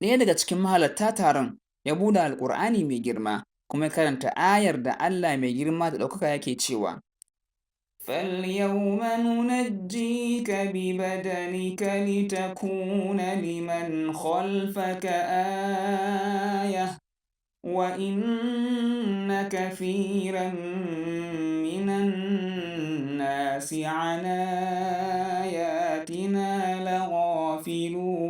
Ɗaya daga cikin mahalarta taron ya buɗe Alkur'ani mai girma kuma ya karanta ayar da Allah mai girma da ɗaukaka yake cewa, فاليوم ننجيك ببدنك لتكون لمن خلفك آية وإن كثيرا من الناس عن آياتنا لغافلون.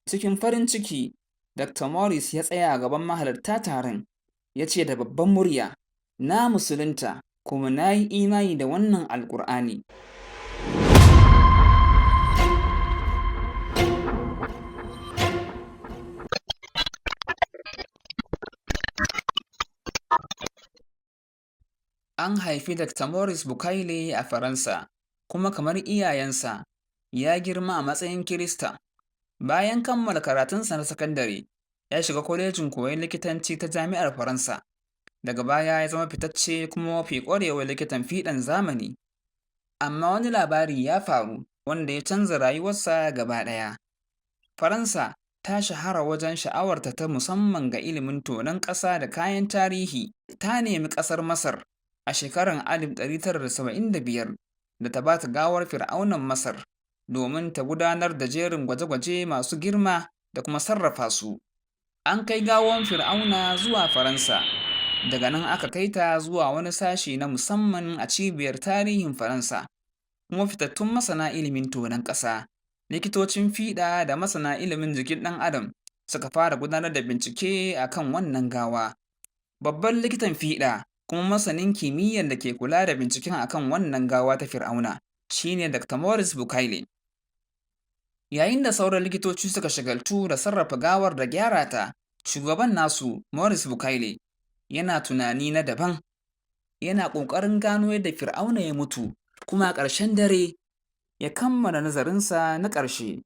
Cikin farin ciki, Dr. Maurice ya tsaya a gaban mahalarta taron, ya ce da babbar murya, "Na musulunta kuma na yi imani da wannan Alkur'ani." An haifi Dr. Maurice Bucaille a Faransa, kuma kamar iyayensa, ya girma a matsayin Kirista. Bayan kammala karatunsa na sakandare, ya shiga kwalejin koyon likitanci ta Jami'ar Faransa, daga baya ya zama fitacce kuma mafi ƙwarewar likitan fiɗan zamani. Amma wani labari ya faru wanda ya canza rayuwarsa gaba ɗaya. Faransa ta shahara wajen sha'awarta ta musamman ga ilimin tonon ƙasa da kayan tarihi, ta nemi ƙasar Masar a shekarar 1975 da ta ba ta gawar Fir'aunan Masar domin ta gudanar da jerin gwaje-gwaje masu girma da kuma sarrafa su. An kai gawar Fir'auna zuwa Faransa, daga nan aka kai ta zuwa wani sashe na musamman a Cibiyar Tarihin Faransa, kuma fitattun masana ilimin tonon ƙasa, likitocin fiɗa da masana ilimin jikin ɗan adam suka fara gudanar da bincike a kan wannan gawa. Babban likitan fiɗa kuma masanin kimiyyar da ke kula da binciken a kan wannan gawa ta Fir'auna shi ne Dr. Maurice Bucaille. Yayin da sauran likitoci suka shagaltu da sarrafa gawar da gyara ta, shugaban nasu, Maurice Bucaille, yana tunani na daban. Yana ƙoƙarin gano yadda Fir'auna ya mutu, kuma a ƙarshen dare, ya kammala nazarinsa na ƙarshe.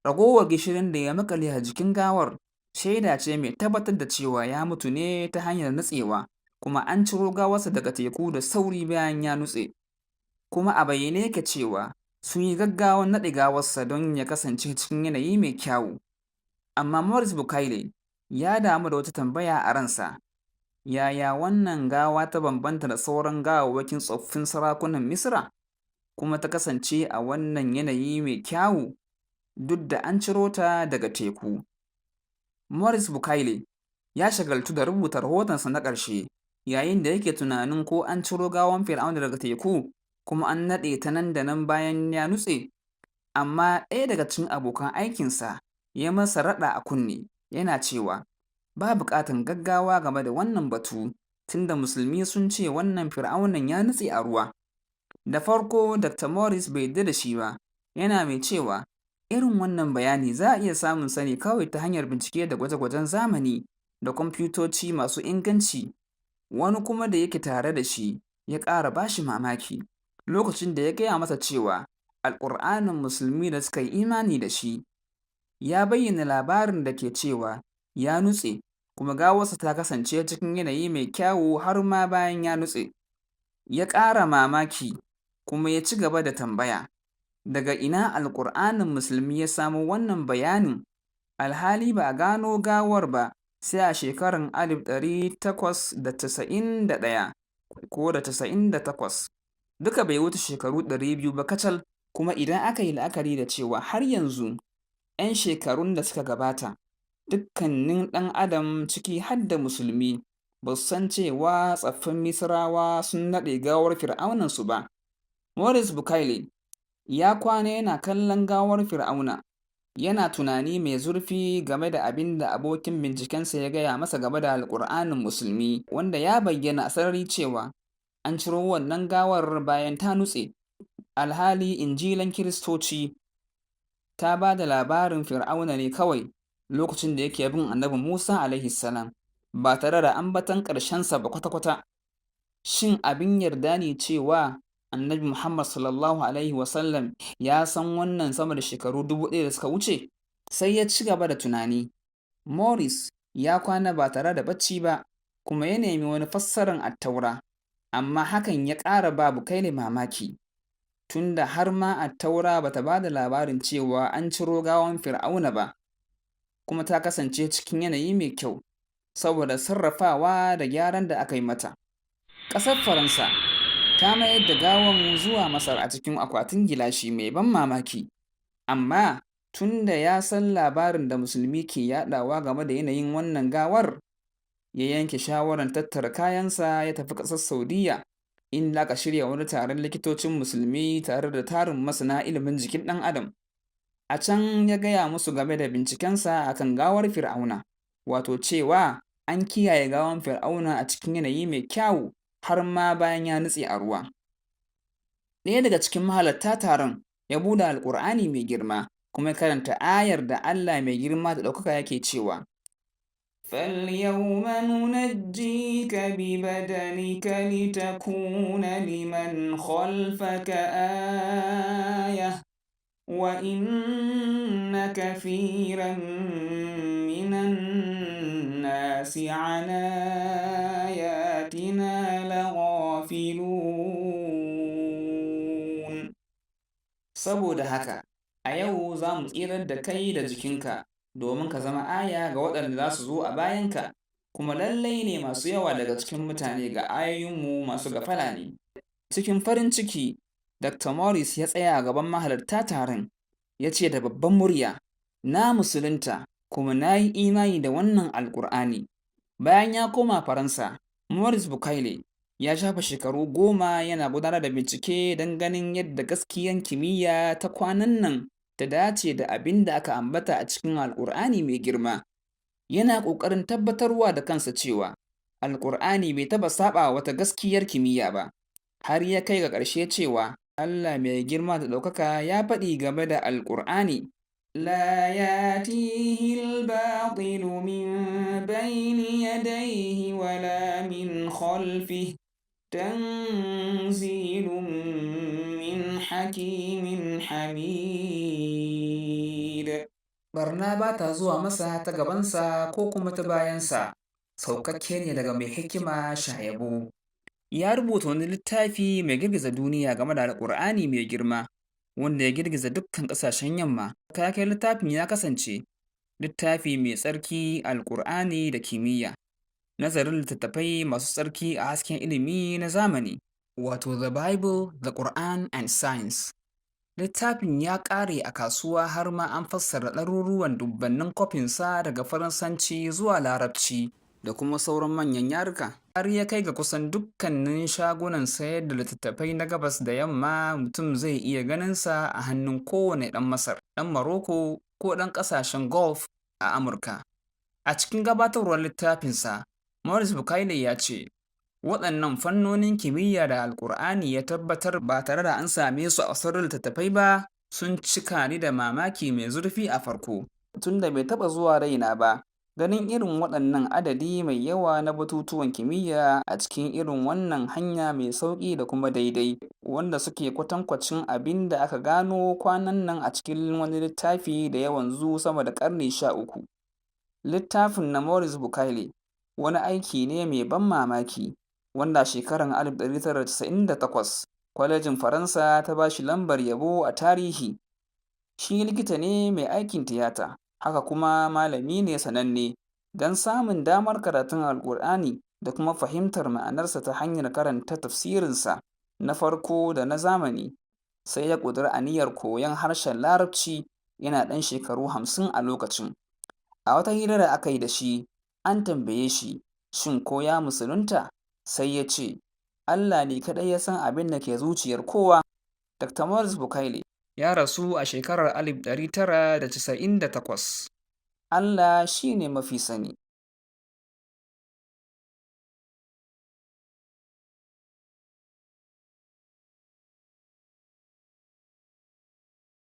Ragowar gishirin da ya maƙale a jikin gawar shaida ce mai tabbatar da cewa ya mutu ne ta hanyar nutsewa, kuma an ciro gawarsa daga teku da sauri bayan ya nutse. Kuma a bayyane yake cewa sun yi gaggawar naɗe gawarsa don ya kasance cikin yanayi mai kyawu. Amma Maurice Bucaille ya damu da wata tambaya a ransa: yaya wannan gawa ta bambanta da sauran gawawwakin tsoffin sarakunan Misira, kuma ta kasance a wannan yanayi mai kyawu, duk da an ciro ta daga teku? Maurice Bucaille ya shagaltu da rubuta rahotonsa na ƙarshe yayin da yake tunanin ko an ciro gawar Fir'auna daga teku kuma an naɗe ta nan da nan bayan ya nutse, amma ɗaya daga cikin abokan aikinsa ya masa raɗa a kunne, yana cewa, ba buƙatar gaggawa game da wannan batu, tunda Musulmi sun ce wannan Fir'aunan ya nutse a ruwa. Da farko Dr. Maurice bai yarda da shi ba, yana mai cewa irin wannan bayani za a iya samun sa ne kawai ta hanyar bincike da gwaje-gwajen zamani da kwamfutoci masu inganci. Wani kuma da yake tare da shi ya ƙara ba shi mamaki, lokacin da ya gaya masa cewa Alkur'anin Musulmi da suka yi imani da shi, ya bayyana labarin da ke cewa ya nutse kuma gawarsa ta kasance cikin yanayi mai kyawu har ma bayan ya nutse. Ya ƙara mamaki kuma ya ci gaba da tambaya, daga ina Alkur'anin Musulmi ya samo wannan bayanin, alhali ba a gano gawar ba sai a shekarar 1891 ko da 98, duka bai wuce shekaru 200 ba kacal, kuma idan aka yi la'akari da cewa har yanzu, 'yan shekarun da suka gabata, dukkanin ɗan adam ciki har da Musulmi ba su san cewa tsaffin Misirawa sun naɗe gawar Fir'aunansu ba. Maurice Bucaille ya kwana yana kallon gawar Fir'auna, yana tunani mai zurfi game da abin da abokin bincikensa ya gaya masa game da Alkur'anin Musulmi, wanda ya bayyana a sarari cewa an ciro wannan gawar bayan ta nutse, alhali Injilan Kiristoci ta ba da labarin Fir'auna ne kawai lokacin da yake bin Annabi Musa a.s. ba tare da ambaton ƙarshensa ba kwata-kwata. Shin abin yarda ne cewa Annabi Muhammad (s.a.w) ya san wannan sama da shekaru 1000 da suka wuce? Sai ya ci gaba da tunani. Maurice ya kwana ba tare da bacci ba kuma ya nemi wani fassarar Attaura, amma hakan ya ƙara ba Bucaille mamaki. Tunda har ma Attaura ba ta ba da labarin cewa an ciro gawar Fir'auna ba, kuma ta kasance cikin yanayi mai kyau, saboda sarrafawa da gyaran da aka yi mata. Ƙasar Faransa ta mayar da gawar zuwa Masar a cikin akwatin gilashi mai ban mamaki, amma tunda ya san labarin da Musulmi ke yaɗawa game da yanayin wannan gawar, ya yanke shawarar tattara kayansa ya tafi ƙasar Saudiyya, inda aka shirya wani taron likitocin Musulmi tare da tarin masana ilimin jikin ɗan adam. A can ya gaya musu game da bincikensa a kan gawar Fir'auna, wato cewa an kiyaye gawar Fir'auna a cikin yanayi mai kyawu har ma bayan ya nutse a ruwa. Ɗaya daga cikin mahalarta taron ya buɗe Alƙur'ani Mai Girma kuma ya karanta ayar da Allah Mai Girma da Ɗaukaka yake cewa, فاليوم ننجيك ببدنك لتكون لمن خلفك آية وإن كثيرا من الناس عن آياتنا لغافلون. Saboda haka, a yau za mu tsirar da kai da jikinka domin ka zama aya ga waɗanda za su zo a bayanka, kuma lallai ne masu yawa daga cikin mutane ga ayoyinmu masu gafala ne. Cikin farin ciki, Dr. Maurice ya tsaya a gaban mahalarta taron, ya ce da babbar murya, "Na musulunta kuma na yi imani da wannan Alƙur'ani." Bayan ya koma Faransa, Maurice Bucaille ya shafe shekaru 10 yana gudanar da bincike don ganin yadda gaskiyar kimiyya ta kwanan nan ta dace da abin da aka ambata a cikin Alƙur'ani Mai Girma. Yana ƙoƙarin tabbatarwa da kansa cewa Alƙur'ani bai taɓa saɓawa wata gaskiyar kimiyya ba, har ya kai ga ƙarshe cewa Allah Mai Girma da Ɗaukaka ya faɗi game da Alƙur'ani, لا يأتيه الباطل من بين يديه ولا من خلفه تنزيل من حكيم حميد. Barna ba ta zuwa masa ta gabansa ko kuma ta bayansa, saukakke ne daga mai hikima shayabo. Ya rubuta wani littafi mai girgiza duniya game da Alƙur'ani Mai Girma, wanda ya girgiza dukkan ƙasashen Yamma. Taken littafin ya kasance, Littafi Mai Tsarki Alƙur'ani da Kimiyya: Nazarin Littattafai Masu Tsarki a Hasken Ilimi na Zamani, wato The Bible, the Quran and Science. Littafin ya ƙare a kasuwa har ma an fassara ɗaruruwan dubunnan kwafinsa daga Faransanci zuwa Larabci da kuma sauran manyan yaruka. Har ya kai ga kusan dukkanin shagunan sayar da littattafai na Gabas da Yamma mutum zai iya ganinsa a hannun kowane ɗan Masar, ɗan Maroko ko ɗan ƙasashen Gulf a Amurka. A cikin gabatarwar littafinsa, Maurice Bucaille ya ce, waɗannan fannonin kimiyya da Alƙur'ani ya tabbatar ba tare da an same su a sauran littattafai ba sun cika ni da mamaki mai zurfi a farko, tunda bai taɓa zuwa raina ba ganin irin waɗannan adadi mai yawa na batutuwan kimiyya a cikin irin wannan hanya mai sauƙi da kuma daidai, wanda suke kwatankwacin abin da aka gano kwanan nan a cikin wani littafi da ya wanzu sama da ƙarni 13. Littafin na Maurice Bucaille wani aiki ne mai ban mamaki, wanda a shekarar 1998 Kwalejin Faransa ta ba shi lambar yabo a tarihi. Shi likita ne mai aikin tiyata, haka kuma malami ne sananne. Don samun damar karatun Alƙur'ani da kuma fahimtar ma'anarsa ta hanyar karanta tafsirinsa na farko da na zamani, sai ya ƙudiri aniyar koyon harshen Larabci, yana ɗan shekaru 50 a lokacin. A wata hira da aka yi da shi, an tambaye shi, shin ko ya musulunta, sai ya ce, Allah ne kaɗai ya san abin da ke zuciyar kowa. Dr. Maurice Bucaille ya rasu a shekarar 1998. Allah shi ne mafi sani.